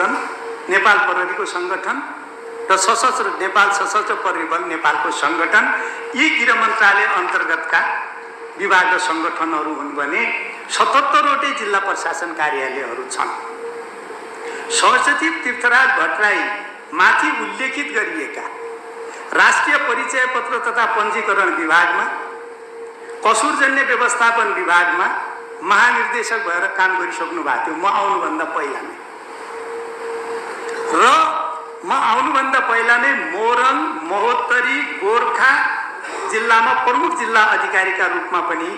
निर्वाचन, नेपाल प्रहरीको सङ्गठन र सशस्त्र नेपाल सशस्त्र प्रहरी बल नेपालको सङ्गठन यी गृह मन्त्रालय अन्तर्गतका विभाग र सङ्गठनहरू हुन् भने 77वटै जिल्ला प्रशासन कार्यालयहरू छन्। सहसचिव तीर्थराज भट्टराई माथि उल्लेखित गरिएका राष्ट्रिय परिचय पत्र तथा पञ्जीकरण विभागमा, कसुरजन्य व्यवस्थापन विभागमा महानिर्देशक भएर काम गरिसक्नु भएको थियो म आउनुभन्दा पहिला नै। र म आउनुभन्दा पहिला नै मोरङ, महोत्तरी, गोर्खा जिल्लामा प्रमुख जिल्ला अधिकारीका रूपमा पनि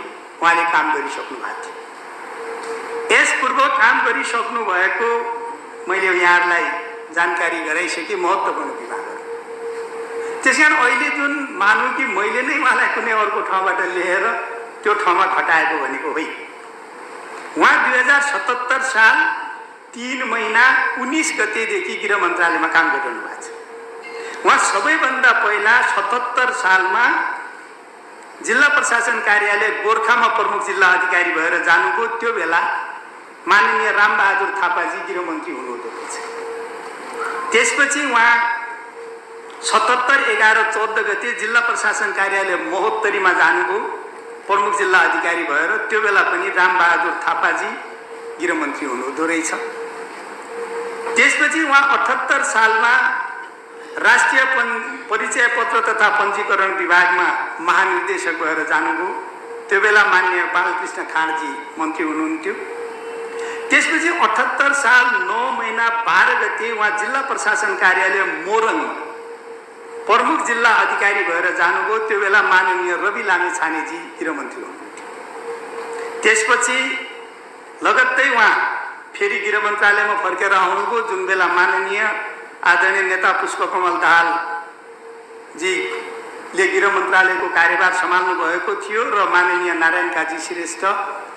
उहाँले काम गरिसक्नु भएको थियो। यसपूर्व काम गरिसक्नु भएको मैले यहाँहरूलाई जानकारी गराइसकेँ महत्त्वपूर्ण विभागहरू। त्यसकारण अहिले जुन मानौँ कि मैले नै उहाँलाई कुनै अर्को ठाउँबाट लिएर त्यो ठाउँमा खटाएको भनेको होइन। उहाँ 2077 साल 3 महिना 19 गतेदेखि गृह मन्त्रालयमा काम गरिरहनु भएको छ। उहाँ सबैभन्दा पहिला 77 सालमा जिल्ला प्रशासन कार्यालय गोर्खामा प्रमुख जिल्ला अधिकारी भएर जानुभयो। त्यो बेला माननीय रामबहादुर थापाजी गृहमन्त्री हुनुहुँदो रहेछ। त्यसपछि उहाँ 77/11/14 गते जिल्ला प्रशासन कार्यालय महोत्तरीमा जानुभयो प्रमुख जिल्ला अधिकारी भएर। त्यो बेला पनि रामबहादुर थापाजी गृहमन्त्री हुनुहुँदो रहेछ। त्यसपछि उहाँ 78 सालमा राष्ट्रिय परिचय पत्र तथा पञ्जीकरण विभागमा महानिर्देशक भएर जानुभयो। त्यो बेला माननीय बालकृष्ण खाँडजी मन्त्री हुनुहुन्थ्यो। त्यसपछि 78 साल 9 महिना 12 गते उहाँ जिल्ला प्रशासन कार्यालय मोरङमा प्रमुख जिल्ला अधिकारी भएर जानुभयो। त्यो बेला माननीय रवि लामिछानेजी गृहमन्त्री हुनुहुन्थ्यो। त्यसपछि लगत्तै उहाँ फेरि गृह मन्त्रालयमा फर्केर आउनुभयो, जुन बेला माननीय आदरणीय नेता पुष्पकमल दाहालजीले गृह मन्त्रालयको कार्यभार सम्हाल्नु भएको थियो र माननीय नारायण काजी श्रेष्ठ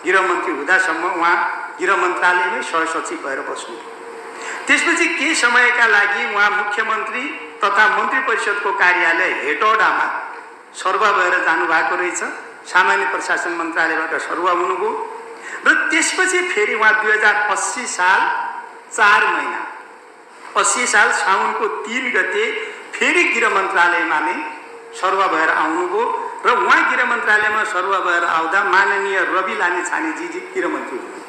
गृहमन्त्री हुँदासम्म उहाँ गृह मन्त्रालयमै सहसचिव भएर बस्नु। त्यसपछि केही समयका लागि उहाँ मुख्यमन्त्री तथा मन्त्री परिषदको कार्यालय हेटौडामा सरुवा भएर जानुभएको रहेछ। सामान्य प्रशासन मन्त्रालयबाट सरुवा हुनुभयो र त्यसपछि फेरि उहाँ 2080 साल 4 महिना 80 साल साउनको 3 गते फेरि गृह मन्त्रालयमा नै सरुवा भएर आउनुभयो र उहाँ गृह मन्त्रालयमा सरुवा भएर आउँदा माननीय रवि लामिछानेजी गृहमन्त्री हुनुहुन्थ्यो।